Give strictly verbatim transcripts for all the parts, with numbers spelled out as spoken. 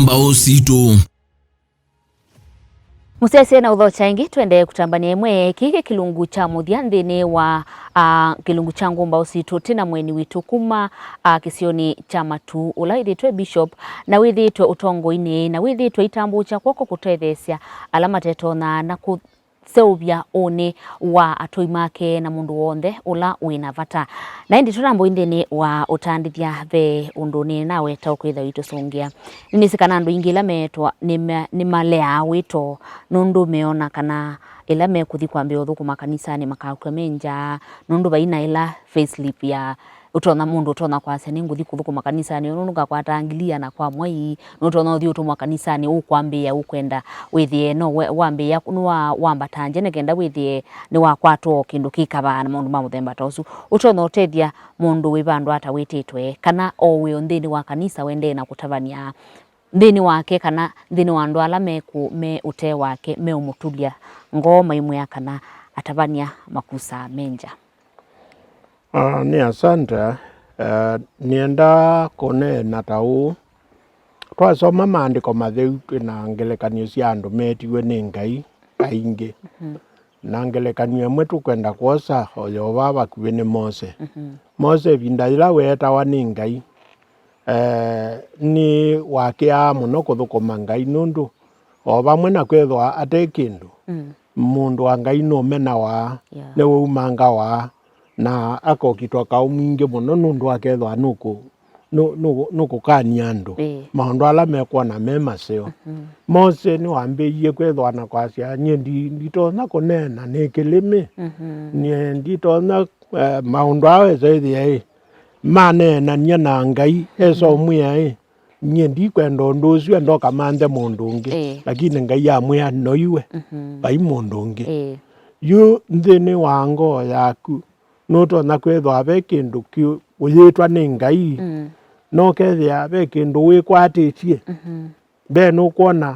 Mbaũ sitũ. Mũsyaĩĩsye na ũthokya ĩngĩ, tũendee kũtambany'a ĩmwe. Kĩĩ kĩ kĩlungu kya mũthya nthĩnĩ wa, a, kĩlungu kya ngũmbaũ sitũ. Twĩ na mũeni witũ kuma, a, kĩsionĩ kya Matuu, ũla wĩthĩĩtwe bishop, na wĩthĩĩtwe ũtongoinĩ, na wĩthĩĩtwe aitambũũkya kw'oko kũtetheesya ala matetonya na kũ-, seũvya ũnĩ wa atũi make na mũndũ w'onthe ũla wĩ na vata. Na ĩndĩ tũnambũi nthĩnĩ wa ũtandĩthya, ve ũndũ nĩnaweta ũkwĩtha ũitũsũngĩa. Nĩnĩsĩ kana andũ aingĩ ĩla meetwa nĩma-, nĩmaleaa wĩto, nũndũ meona kana ĩla mekũthi kwambĩĩa ũthũkũma kanisanĩ makakw'a me nja, nũndũ vai na ĩla payslip ya Ũtonya, mũndũ ũtonya kwasya, "Nĩngũthi kũthũkũma kanisanĩ ũũ, nũndũ ngakwataa ngili ĩana kwa mwei." Nũtonya ũthi ũtũmwa kanisanĩ ũkwambĩĩa, ũkwenda wĩthĩe no we-, wambĩĩa, nĩwa-, wambata nje nĩ kenda wĩthĩe nĩwakwatwa o kĩndũ kĩkavaa na maũndũ ma mũthemba ta ũsu. Ũtonya ũtethya mũndũ wĩ vandũ ata wĩtĩtwe, kana o wĩ o nthĩnĩ wa kanisa wendee na kũtavany'a nthĩnĩ wake, kana nthĩnĩ wa andũ ala me kũ-, me ũtee wake, meũmũtulya ngoo maimwĩa kana atavany'a makusaa me nja? Ah, nĩ asante. Eh, nĩenda kũneena ta ũũ. Twasoma maandĩko matheu, twĩ na ngelekany'o sya andũ meetiwe nĩ Ngai aingĩ. Mhm. Na ngelekany'o ĩmwe tũkwenda kwosa o yo vaa vakuvĩ nĩ Mose. Mhm. Mose, ĩvinda yĩla weetawa nĩ Ngai, eh, nĩwakĩaa mũno kũthũkũma Ngai, nũndũ o vamwe na kwĩthwa ate kĩndũ, mm, mũndũ wa Ngai nũmenawa, yeah, nĩwaumangawa, na akokitwa kaũ mwingĩ mũno, nũndũ akethwa nũkũ-, nũ-, nũ-, nũkũkany'a andũ, ĩĩ, maũndũ ala mekwona me maseo. Mhm. Mose nĩwambĩĩie kwĩthwa na kwasya, "Nyie ndi-, nditonya kũneena nĩ kĩlĩmĩ. Mhm. Nyie nditonya, eh, maũndũ aa wesa ĩthĩa ĩ, maneenany'a na Ngai, esa, mhm, ũmwĩa ĩ, nyie ndikwenda ũndũ ũsu, enda ũkamanthe mũndũ ũngĩ." Ĩĩ. Lakini Ngai amwĩa, "Noiwe, mhm, vai mũndũ ũngĩ." Ĩĩ. Yu nthĩnĩ wa ngoo yaku, nũtonya kwĩthwa ve kĩndũ kĩ-, ũyĩtwa nĩ Ngai, mm, na ũkethĩa ve kĩndũ wĩkwatĩtye. Mhm. Mbee nũkwona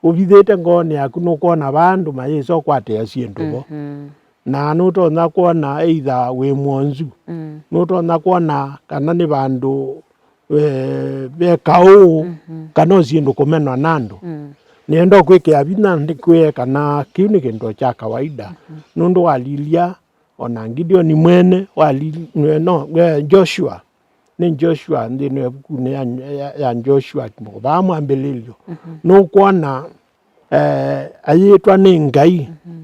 ũvithĩte ngoonĩ yaku, nũkwona vaa andũ mayĩsa ũkwatĩa syĩndũ vo. Mhm. Na nũtonya kwona either wĩ mwonzu, mm, nũtonya kwona kana nĩ vandũ, eh, ve kaũ, mhm, kana o syĩndũ kũmenwa na andũ. Mm. Nĩenda ũkwĩkĩa vinya ndĩkwĩe kana kĩu nĩ kĩndũ kya kawaida. Mhm. Nũndũ walilya, o na Gideoni mwene wali-, no, eh, Joshua, nĩ Joshua nthĩnĩ wa ĩvukunĩ ya, ya, ya Joshua, vaa mwambĩlĩlyo, mhm, nũkwona, eh, ayĩtwa nĩ Ngai. Mhm.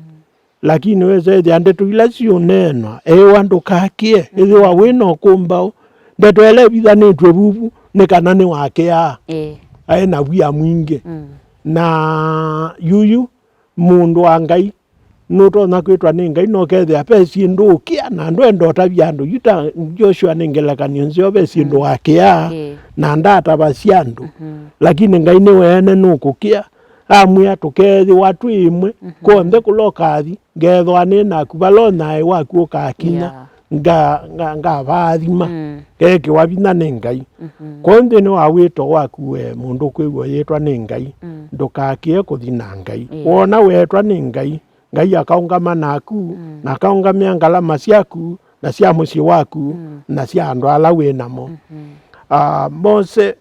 Lakini wesa ĩthĩa ndeto ila siũneenwa, ewa ndũkakĩe, ĩthĩwa wĩ na ũkũmbaũ. Ndeto ĩla ĩvithanĩtw'e vuvu nĩ kana nĩwakĩaa. Ĩĩ. Aĩ na wia mwingĩ. Mm. Na yuyu mũndũ wa Ngai, nũtonya kwĩtwa nĩ Ngai, na ũkethĩa ve syĩndũ ũkĩa, na ndwenda ũtavya andũ. Yu ta Joshua nĩ ngelekany'o nzeo, ve syĩndũ, mm, wakĩaa, ĩĩ, na ndatavasya andũ. Mhm. Lakini Ngai nĩweene nũkũkĩa, amwĩa, "Tũkeethĩwa twĩ ĩmwe, mhm, kw'onthe kũla ũkathi, ngeethĩwa nĩ naku, vala ũnyaĩĩ waku ũkakinya, yeah, nga-, nga-, ngavaathima." Mm. Ngeekĩwa vinya nĩ Ngai. Mhm. Kwoou nthĩnĩ wa wĩto waku we mũndũ ũkwĩw'a ũyĩtwa nĩ Ngai, mm, ndũkakĩe kũthi na Ngai. Ĩĩ. Woona weetwa nĩ Ngai, Ngai akaũngama naku, mm, na akaũngamĩa ngalama syaku, na sya mũsyĩ waku, mm, na sya andũ ala wĩ namo. Mhm. Ah, Mose,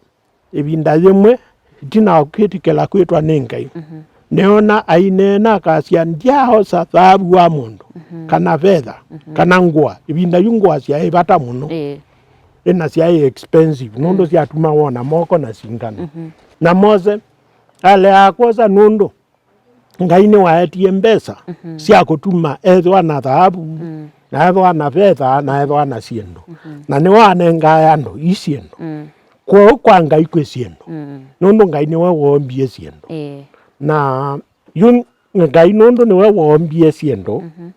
ĩvinda yĩmwe, ĩtina wa kwĩtĩkĩla kwĩtwa nĩ Ngai, mhm, nĩona aineena akasya, "Ndyaaosa thaavu wa mũndũ, mhm, kana vetha, mhm, kana ngũa." Ĩvinda yu ngũa syaĩ vata mũno. Ĩĩ. Ĩna syaĩ expensive, nũndũ, mm, syatumaw'a na moko na singano. Mhm. Na Mose aleaa kwosa nũndũ Ngai nĩwaetie mbesa, mhm, sya kũtuma ethĩwa na thaavu, mm, na ethĩwa na vetha, na ethĩwa na syĩndũ. Mhm. Na nĩwanengae andũ ii syĩndũ. Mm. Kwoou kwa Ngai kwĩ syĩndũ. Mm. Nũndũ Ngai nĩwe woombie syĩndũ. Ĩĩ. Na yu Ngai nũndũ nĩwe woombie syĩndũ, mhm,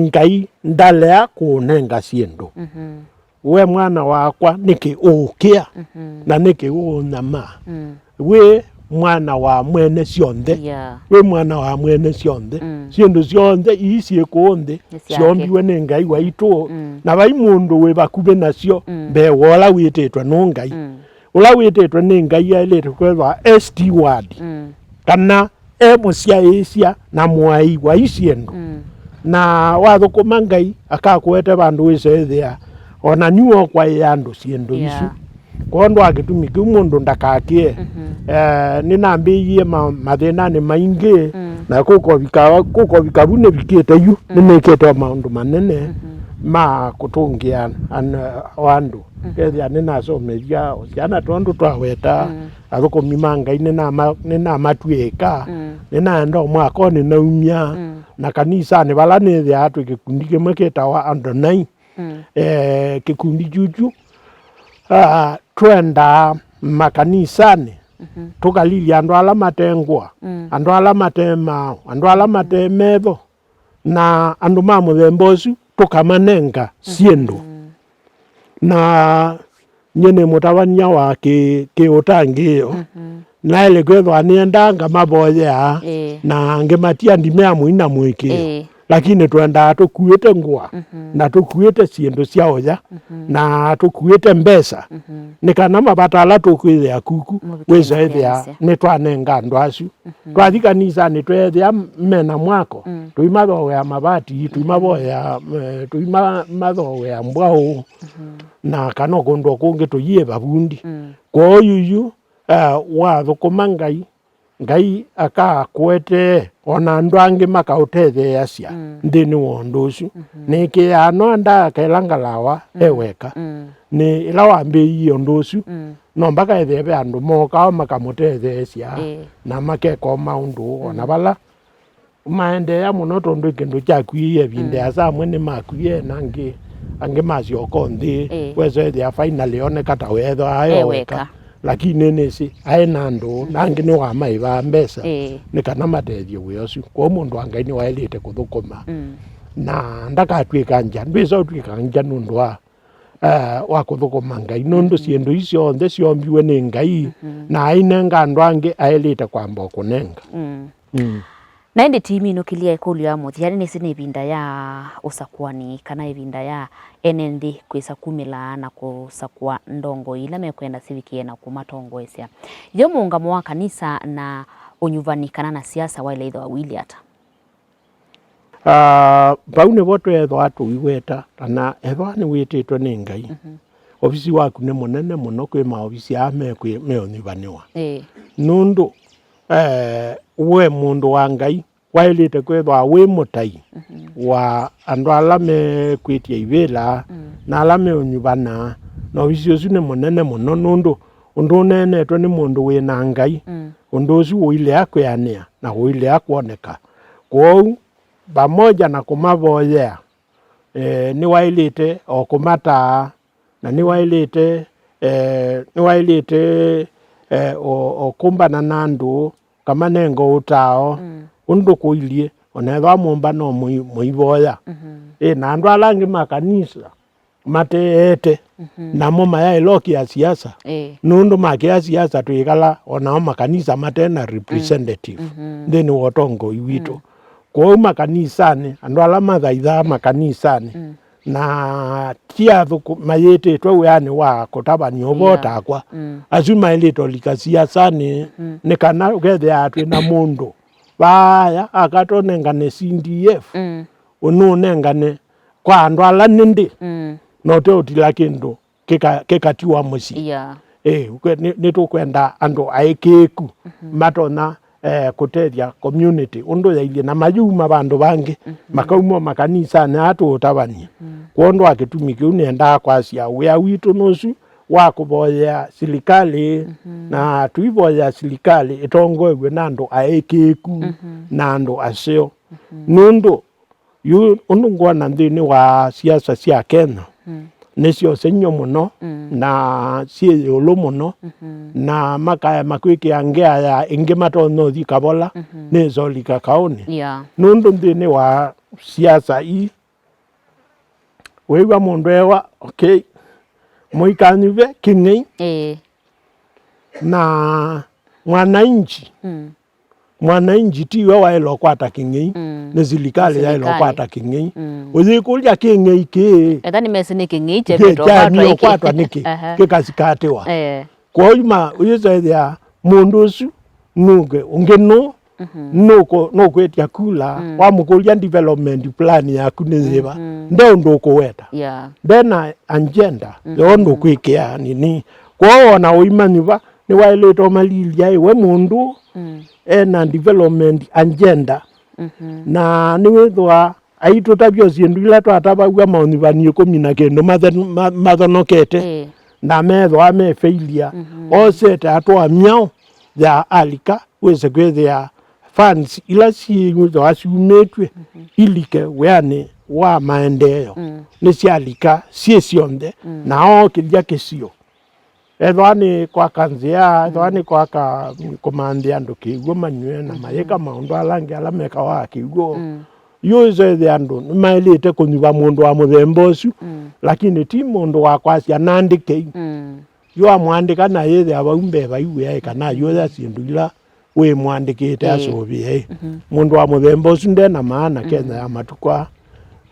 Ngai ndalea kũũnenga syĩndũ. Mhm. We mwana wakwa, nĩkĩ ũũkĩa? Mhm. Na nĩkĩ ũũnyamaa? Mm. Wĩ mwana wa mwene syonthe. Yeah. Wĩ mwana wa mwene syonthe. Mm. Syĩndũ syonthe ii syĩ kũũ nthĩ, nĩ syake, syoombiwe nĩ Ngai waitũ. Mm. Na vai mũndũ wĩ vakuvĩ nasyo, mm, mbee wa ũla wĩtĩtwe nũ Ngai. Mm. Ũla wĩtĩtwe nĩ Ngai aĩlĩte kwĩthwa e steward, mm, kana e mũsyaĩĩsya na mũaĩi wa ii syĩndũ. Mm. Na wathũkũma Ngai, akakũete vandũ wĩseethĩa, o na nĩwe ũkwaĩa andũ syĩndũ isu. Yeah. Kwondũ wa kĩtumi kĩu mũndũ ndakakĩe. Mhm. Eh, nĩnambĩĩie ma-, mathĩnanĩ maingĩ, mm, na kũkovika, kũkovika vu nĩvikĩte yu, mm, nĩnĩkĩte o maũndũ manene, mhm, ma kũtũngĩa an-, o andũ. Mhm. Kethĩa nĩnasomethya o syana tondũ twaweta, mm, athũkũmi ma Ngai nĩnama-, nĩnamatw'ĩĩka, mm, nĩnaenda o mwakonĩ naumya, mm, na kanisanĩ vala nĩthĩaa twĩ kĩkundi kĩmwe kĩtawa Adonai. Mm. Eh, kĩkundi kyukyu, ah, twendaa makanisanĩ, mhm, tũkalilya andũ ala mate ngũa, mm, andũ ala mate maaũ, andũ ala mate metho, na andũ ma mũthemba ũsu tũkamanenga, mhm, syĩndũ. Na nyie nĩ mũtavany'a wa kĩ-, kĩũtangĩĩo. Mhm. Naĩle kwĩthwa nĩendaa ngamavoyea, ĩĩ, na ngĩmatia ndimea mũi na mũĩkĩĩo. Ĩĩ. Lakini twendaa tũkuĩte ngũa, mhm, na tũkuĩte syĩndũ sya ũya, mhm, na tũkuĩte mbesa. Mhm. Nĩ kana mavata ala tũkwĩthĩa kuku, wĩsa ĩthĩa nĩtwanenga andũ asu. Mhm. Twathi kanisanĩ tweethĩa mena mwako, mm, tũimathooea mavati, tũimavoya, eh, tũimathooea mbwaũ, mhm, na kana o kũndũ o kũngĩ tũyĩva vundi. Mm. Kwoou yuyu, eh, wathũkũma Ngai, Ngai akakũetee o na andũ angĩ makaũtetheeasya, mm, nthĩnĩ wa ũndũ ũsu. Mhm. Nĩkĩaa no ndakela ngalawa, mm, e weka. Mm. Nĩ ĩla wambĩĩie ũndũ ũsu, mm, no mbaka ethĩe ve andũ mookaa makamũtetheesya, ĩĩ, na makeka o maũndũ o na, mm, vala maendeea mũno, tondũ kĩndũ kyakuĩie ĩvinda, mm, asa amwe nĩmakuie, na angĩ, angĩ masyoka nthĩ, ĩĩ, wesa ethĩa finally oneka ta weethwa aĩ e o weka, weka. Lakini nĩsĩ aĩ na andũ, mm, na angĩ nĩwamaĩvaa mbesa, ĩĩ, nĩ kana matethye wĩa ũsu. Kwoou mũndũ wa Ngai nĩwaĩlĩte kũthũkũma, mm, na ndakatw'ĩka ngya, ndwĩsa ũtw'ĩka ngya nũndũ wa eh, wa kũthũkũma Ngai, nũndũ, mhm, syĩndũ ii syonthe syoombiwe nĩ Ngai, mhm, na ainenga andũ angĩ aĩlĩte kwamba o kũnenga. Mm. Mm. Na ĩndĩ timinũkĩlya ĩkũlyo ya mũthya, nĩnĩsĩ nĩ ĩvinda ya ũsakũani kana ĩvinda ya ene nthĩ kwĩsa kumĩla na kũsakũa ndongoi ila mekwenda sivikĩe na kũmatongoesya. Yo mũũngamo wa kanisa na ũnyuvani kana na siasa waĩle ĩthĩwa ũilyĩ ata? Ah, vau nĩvo tweethwa tũiweta kana ethwa nĩwĩtĩtwe nĩ Ngai, mhm, ovisi waku nĩ mũnene mũno kwĩ maovisi aa mekwĩ-, meũnyuvanĩwa. Ĩĩ. Nũndũ, eh, we mũndũ wa Ngai, waĩlĩte kwĩthwa wĩ mũtai, mhm, wa andũ ala mekwĩtya ivĩla, mm, na ala meũnyuvana, na ovisi ũsu nĩ mũnene mũno, nũndũ ũndũ ũneenetwe nĩ mũndũ wĩ na Ngai, mm, ũndũ ũsu ũilea kwĩanĩa na ũilea kwoneka. Kwoou, pamoja na kũmavoyea, eh, nĩwaĩlĩte o kũmataa, na nĩwaĩlĩte, eh, nĩwaĩlĩte, eh, o, o kũmbana na andũ, kamanenga ũtao, mm, ũndũ kũilyĩ, o na ethĩwa mũmba no mũi-, mũivoya. Mhm. Ĩ, na andũ ala angĩ ma kanisa, mateete, mhm, namo mayaĩla o kĩa siasa. Ĩĩ. Nũndũ ma kĩa siasa twĩkala o nao makanisa mate na representative, mm, mhm, nthĩnĩ wa ũtongoi witũ. Mm. Kwoou makanisanĩ, andũ ala mathaithaa makanisanĩ, mm, na ti athũkũ-, mayĩtĩtwe wĩanĩ wa kũtavany'a ũvoo, yeah, takwa, mm, asu maĩlĩte ũlika siasanĩ, mm, nĩ kana ũkethĩaa twĩ na mũndũ vaaya akatonengane C D F, mm, ũnũnengane kwa andũ ala nĩndĩ, mm, na ũteũtila kĩndũ kĩka-, kĩkatiwa mũsyĩ. Yeah. Ĩ, kwe-, nĩ, nĩtũkwenda andũ aĩkĩĩku, mhm, matonya, eh, kũtethya community ũndũ yailyĩ, na mayuma vandũ vangĩ, mhm, makauma makanisanĩ aa tũũtavany'a. Mm. Kwondũ wa kĩtumi kĩu nĩendaa kwasya wĩa witũ nũsu wa kũvoyea silikalĩ, mhm, na tũivoyea silikalĩ ĩtongoew'e na andũ aĩkĩĩku, mhm, na andũ aseo. Mhm. Nũndũ yu ũndũ ngwona nthĩnĩ wa siasa sya Kenya, mm, nĩ syosengy'o mũno, mm, na syĩ ĩũlũ mũno, mhm, na makaya makwĩkĩa ngea ya ĩngĩ matonya ũthi kavola, mhm, nĩsolika kaũnĩ. Yeah. Nũndũ nthĩnĩ wa siasa ii, wĩw'a mũndũ ewa, okay, mũikanyuve kĩng'ei, ĩĩ, na mwananchi, mm, mwananchi tiwe waĩle ũkwata kĩng'ei, mm, nĩ silikalĩ yaĩle ũkwata kĩng'ei. Mm. Ũyĩkũlya kĩng'ei kĩĩ? Etha nĩmesĩ nĩ kĩng'ei kĩ-, kyaĩmie ũkwatwa nĩkĩ? Aha. Kĩkasikatĩwa. Eh. Kwoou ma, ũyĩsethĩa mũndũ ũsu nũke, ũngĩ nũ, mhm, nũkũ-, nũkwĩtya kula, mm, wamũkũlya development plan yaku nĩ yĩva? Mhm. Nde ũndũ ũkũweta. Yeah. Nde na agenda, mhm, yo ũndũ ũkwĩkĩa nini. Kwoou ona ũimanyĩw'a nĩwaĩlĩte ũmalilya ĩ we mũndũ Mm. ena development agenda. Mhm. Na nĩwĩthĩwa aitũtavya syĩndũ ila twatavaw'a maũnyuvani ĩkũmi na kĩndũ mathe-, ma-, mathonokete. Ĩĩ. Na methĩwa me failure. Mhm. Osete atũa myaũ ya alika wĩse kwĩthĩa funds ila syĩthĩwa syumĩtw'e Mhm. ilike wĩanĩ wa maendeeo Mm. nĩsyalika syĩ syonthe Mm. na ookĩlya kĩsio. Ethĩwa nĩ kwaka nzĩa, ethĩwa Mm. nĩ kwaka kũmanthĩa andũ kĩw'ũ manywe na Mhm. mayĩka maũndũ ala angĩ ala mekawa kĩw'ũ. Mm. Yu ĩso ĩthĩa andũ nĩmaĩlĩte kũnyuva mũndũ wa mũthemba ũsu, Mm. lakini ti mũndũ wa kwasya nandĩkei. Mm. Yu amwandĩka na yĩthĩa vau mbee vai wĩaĩ kana ayũya syĩndũ ila wĩmwandĩkĩte Ĩĩ. asũvĩe. Mhm. Mũndũ wa mũthemba ũsu nde na maana Mhm. Kenya ya matukũ aa.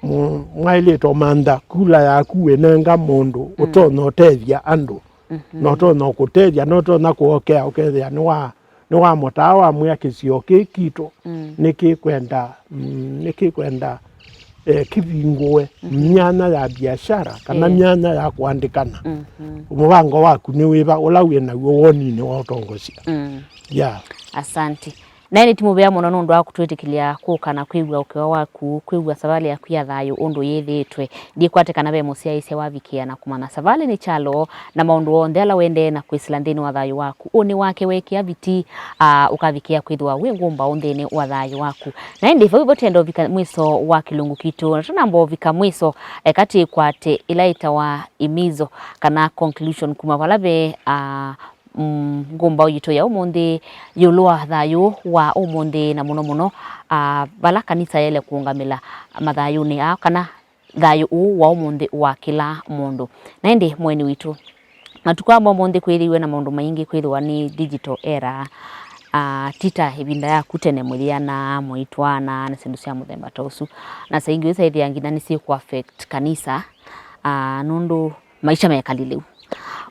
Mu-, mwaĩlĩte ũmantha kula yaku wĩnenga mũndũ Mm. ũtonya ũtethya andũ. Mhm. Na ũtonya ũkũtethya, na ũtonya kũokea ũkethĩa nĩwa-, nĩwamũtaa wamwĩa kĩsio kĩĩ kitũ Mm. nĩkĩkwenda, mm, nĩkĩkwenda eh, kĩvingũe Mhm. myanya ya biashara kana Ĩĩ. myanya ya kũandĩkana. Mhm. Mũvango waku nĩ wĩva ũla wĩ naw'o woninĩ wa ũtongosya? Mm. Yeah. Asante. Naĩ nĩtimũvea mũno nũndũ wa kũtwĩtĩkĩlya kũka na kwĩw'a ũkĩwa waku, kwĩw'a savalĩ yaku ya thayũ ũndũ yĩthĩĩtwe. Ndikwate kana ve mũsyaĩĩsya wavikĩa na kũmanya savalĩ nĩ kyalo na maũndũ onthe ala ũendee na kwĩsĩla nthĩnĩ wa thayũ waku. Ũnĩ wake weekĩa viti, aa, ũkavikĩa kwĩthĩwa wĩ ngũmbaũ nthĩnĩ wa thayũ waku. Na ĩndĩ vau vo tenda ũvika mwĩso wa kĩlungu kitũ, na tũnamba ũvika mwĩso, eka twĩkwate ĩla ĩtawa imizo kana conclusion kuma vala ve, aa, mm, ngũmbaũ yitũ ya ũmũnthĩ ĩũlũ wa thayũ wa ũmũnthĩ, na mũno mũno, aa, vala kanisa yaĩle kũũngamĩla mathayũnĩ aa kana thayũ ũũ wa ũmũnthĩ wa kĩla mũndũ. Na ĩndĩ mũeni witũ, matukũ aa ma ũmũnthĩ kwĩthĩiwe na maũndũ maingĩ kwĩthĩwa nĩ digital era, aa, ti ta ĩvinda yaku tene mũyĩanaa, mũitwaana na syĩndũ sya mũthemba ta ũsu. Na saa ingĩ ũsaĩthĩa nginya nĩsyĩkũ affect kanisa, aa, nũndũ maisha mekalile lĩu.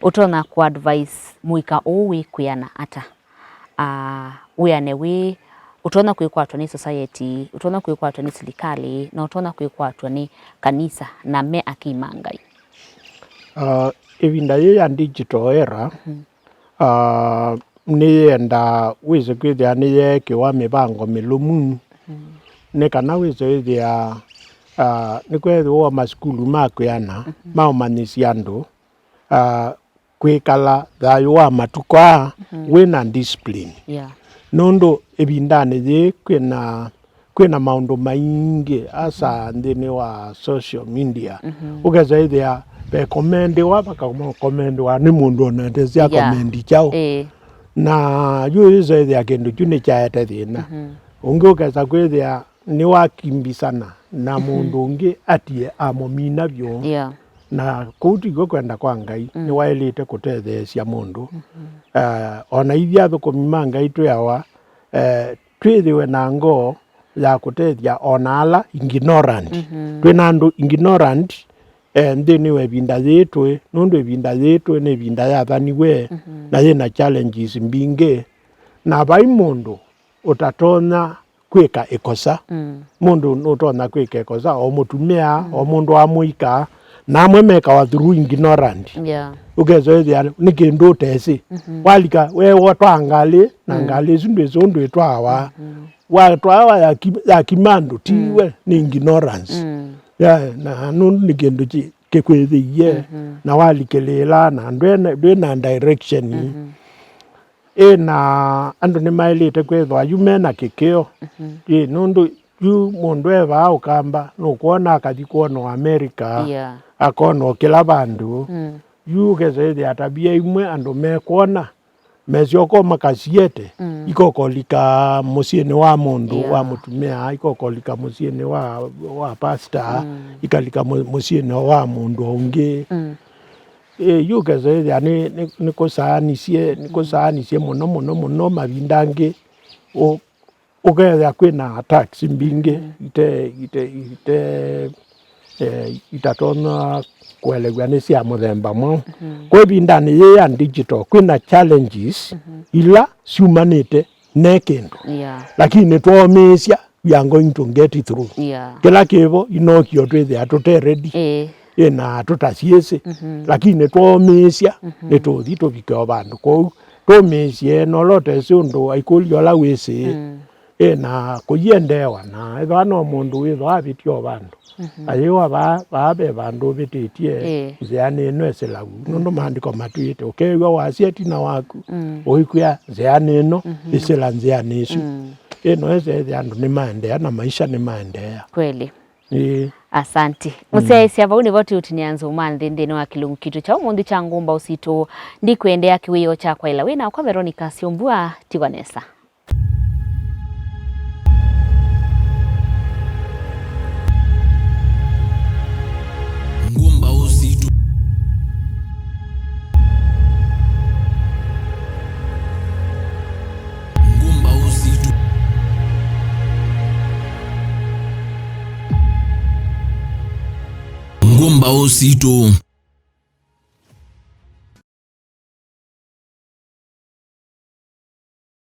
Ũtonya kũ advise mũika ũũ wĩ kwĩana ata? Aa, wĩane wĩ, ũtonya kwĩkwatwa nĩ society, ũtonya kwĩkwatwa nĩ silikalĩ, na ũtonya kwĩkwatwa nĩ kanisa na me akii ma Ngai. Aa, ĩvinda yĩĩ ya digital era, Mhm. aa, nĩyendaa wĩse kwĩthĩa nĩyeekĩwa mĩvango mĩlũmu, Mhm. nĩ kana wĩse wĩthĩa, aa, nĩkwethĩwa masukulu ma kwĩana Mhm. maũmanyĩsya andũ, aa, kwĩkala thayũ wa matukũ aa Mhm. wĩ na discipline. Yeah. Nũndũ ĩvindanĩ yĩĩ kwĩna, kwĩna maũndũ maingĩ asa Mhm. nthĩnĩ wa social media. Mhm. Ũkesa ĩthĩa vekomendiwa, vakakomendiwa nĩ mũndũ onete sya Yeah. komendi kyaũ. Ĩĩ. Na yu ĩsa ĩthĩa kĩndũ kyu nĩkyaete thĩna. Mhm. Ũngĩ ũkesa kwĩthĩa nĩwakimbisana na Mhm. mũndũ ũngĩ atie amũmina vyũ. Yeah. Na kũu tikw'o kwenda kwa Ngai, Mm. nĩwaĩlĩte kũtetheesya mũndũ. Mhm. Eh, o na ithyĩ athũkũmi ma Ngai twĩawa, eh, twĩthĩwe na ngoo ya kũtethya o na ala ignorant. Mhm. Twĩ na andũ ignorant, eh, nthĩnĩ wa ĩvinda yĩĩ tũĩ, nũndũ ĩvinda yĩĩ tũĩ nĩ ĩvinda yathaniw'e, Mhm. na yĩ na challenges mbingĩ. Na vai mũndũ ũtatonya kwĩka ĩkosa. Mm. Mũndũ nũtonya kwĩka ĩkosa, o mũtumĩa, Mm. o mũndũ wa mũika, na amwe mekawa through ignorant. Yeah. Ũkesa ĩthĩa nĩ kĩndũ ũtesĩ. Mhm. Walika, weewa twaa ngalĩ, na Mm. ngalĩ ĩsu ndwĩsĩ ũndũ ĩtwawa. Mhm. Watwawa ya ki-, ya kimandũ, ti Mm. we, nĩ ignorance. Mm. Ya, na nũndũ nĩ kĩndũ kĩ-, kĩkwĩthĩie, Mhm. na walikĩlĩĩla, na ndwĩ na, ndwĩ na direction. Mhm. Ĩ, na andũ nĩmaĩlĩte kwĩthwa yu me na kĩkĩo. Mhm. Ĩ, nũndũ yu mũndũ e vaa ũkamba, nũkwona akathi kwona America, Yeah. akona o kĩla vandũ. Mm. Yu ũkesa ĩthĩa tavia imwe andũ mekwona, mesyoka makasiete, Mm. ikokolika mũsyĩnĩ wa mũndũ wa Yeah. mũtumĩa, ikokolika mũsyĩnĩ wa, wa pastor, Mm. ikalika mũ-, mũsyĩnĩ wa mũndũ ũngĩ. Mm. Ĩ, yu ũkesa ĩthĩa nĩ, nĩ, nĩkũsaanisye, nĩkũsaanisye mũno, mũno, mũno mavinda angĩ. Ũ-, ũkethĩa kwĩna attacks mbingĩ Mm. ite, ite, ite, eh, itatonya kũelew'a nĩ sya mũthemba mwaũ. Mm. Kwa ĩvindanĩ yĩĩ ya digital, kwĩna challenges Mm-hmm. ila syumanĩte ne kĩndũ. Yeah. Lakini nĩtwoomĩĩsya, we are going to get it through. Yeah. Kĩla kĩvo, inokio twĩthĩa tũte ready. Eh. ĩna tũtasyĩsĩ, mhm, lakini nĩtwoomĩĩsya, mhm, nĩtũthi tũvike o vandũ. Kwoou tũmĩĩsye, na ũla ũtesĩ ũndũ aikũlya ũla wĩsĩ. Mm. Ĩ, na kũiendeewa, na ethĩwa no mũndũ wĩthwa avĩtye o vandũ, mhm, ayĩwa vaa, vaa ve vandũ ũvĩtĩtye, ĩ, nzĩanĩ ĩno ĩsĩlau, nũndũ maandĩko matwĩte, ũkew'a wasya ĩtina waku, mm, ũikwĩa nzĩanĩ ĩno, mhm, ĩsĩla nzĩanĩ ĩsu. Mm. Ĩ, no ĩse ĩthĩa andũ nĩmaendeea na maisha nĩmaendeea. Kweli. Ĩĩ. Asanti. Mm. Mũsyaĩĩsya, vau nĩvo tũũtinĩa nzũma nthĩ nthĩnĩ wa kĩlungu kitũ kya ũmũnthĩ kya Ngũmbaũ Sitũ. Ndikwendea kĩwĩoo kya kwaĩla wĩ nakwa Veronica Syombua, tigwa nesa. Ngũmbaũ Sitũ. Ngũmbaũ Sitũ. Ngũmbaũ Sitũ.